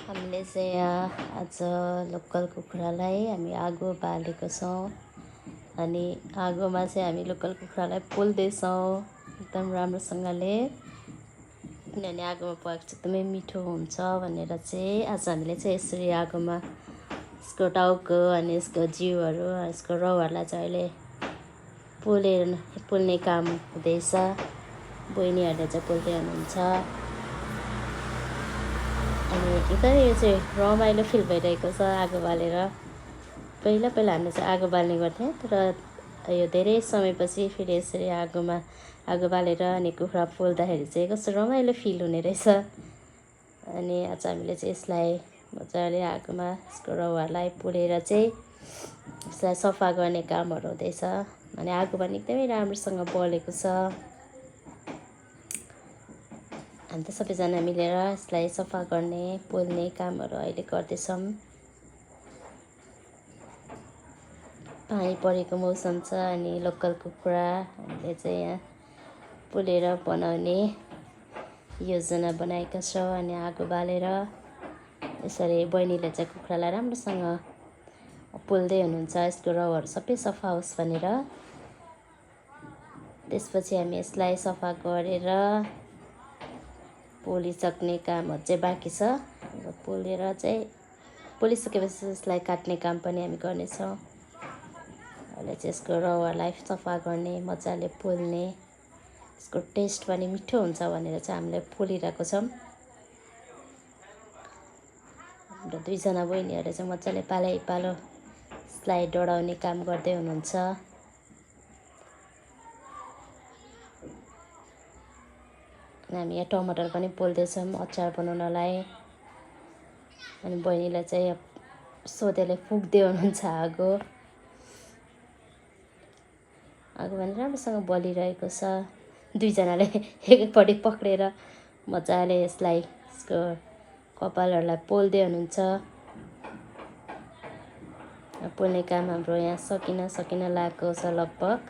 हामीले चाहिँ यहाँ आज लोकल कुखुरालाई हामी आगो बालेको छौँ अनि आगोमा चाहिँ हामी लोकल कुखुरालाई पोल्दैछौँ एकदम राम्रोसँगले। किनभने आगोमा पकाएको चाहिँ एकदमै मिठो हुन्छ भनेर चाहिँ आज हामीले चाहिँ यसरी आगोमा यसको टाउको अनि यसको जिउहरू यसको रौहरूलाई चाहिँ अहिले पोल्ने काम हुँदैछ। बहिनीहरूले चाहिँ पोल्दै हुनुहुन्छ अनि एकदमै यो चाहिँ रमाइलो फिल भइरहेको छ आगो बालेर। पहिला हामीले चाहिँ आगो बाल्ने गर्थ्यौँ, तर यो धेरै समयपछि फेरि यसरी आगो बालेर अनि कुखुरा पोल्दाखेरि चाहिँ कस्तो रमाइलो फिल हुने रहेछ। अनि आज हामीले चाहिँ यसलाई मजाले आगोमा यसको रौहरूलाई पोलेर चाहिँ यसलाई सफा गर्ने कामहरू हुँदैछ। अनि आगो पनि एकदमै राम्रोसँग बलेको छ। हामी त सबैजना मिलेर यसलाई सफा गर्ने पोल्ने कामहरू अहिले गर्दैछौँ। पानी परेको मौसम छ अनि लोकल कुखुरा हामीले चाहिँ यहाँ पोलेर बनाउने योजना बनाएका छौँ। अनि आगो बालेर यसरी बहिनीले चाहिँ कुखुरालाई राम्रोसँग पोल्दै हुनुहुन्छ, यसको रौहरू सबै सफा होस् भनेर। त्यसपछि हामी यसलाई सफा गरेर पोलिसक्ने कामहरू चाहिँ बाँकी छ। पोलिसकेपछि यसलाई काट्ने काम पनि हामी गर्नेछौँ। अहिले चाहिँ यसको रौहरूलाई सफा गर्ने, मजाले पोल्ने, यसको टेस्ट पनि मिठो हुन्छ भनेर चाहिँ हामीले पोलिरहेको छौँ। हाम्रो दुईजना बहिनीहरूले चाहिँ मजाले पालो यसलाई डढाउने काम गर्दै हुनुहुन्छ। हामी यहाँ टमाटर पनि पोल्दैछौँ अचार बनाउनलाई। अनि बहिनीलाई चाहिँ सोधेले फुक्दै हुनुहुन्छ आगो पनि राम्रोसँग बलिरहेको छ। दुईजनाले एकपट्टि पक्रेर मजाले यसको कपालहरूलाई पोल्दै हुनुहुन्छ। पोल्ने काम हाम्रो यहाँ सकिन लागेको छ लगभग।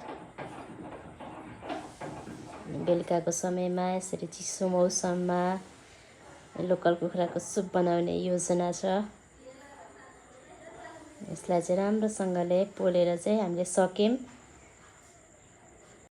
बेलुकाको समयमा यसरी चिसो मौसममा लोकल कुखुराको सुप बनाउने योजना छ। यसलाई चाहिँ राम्रोसँगले पोलेर चाहिँ हामीले सक्यौँ।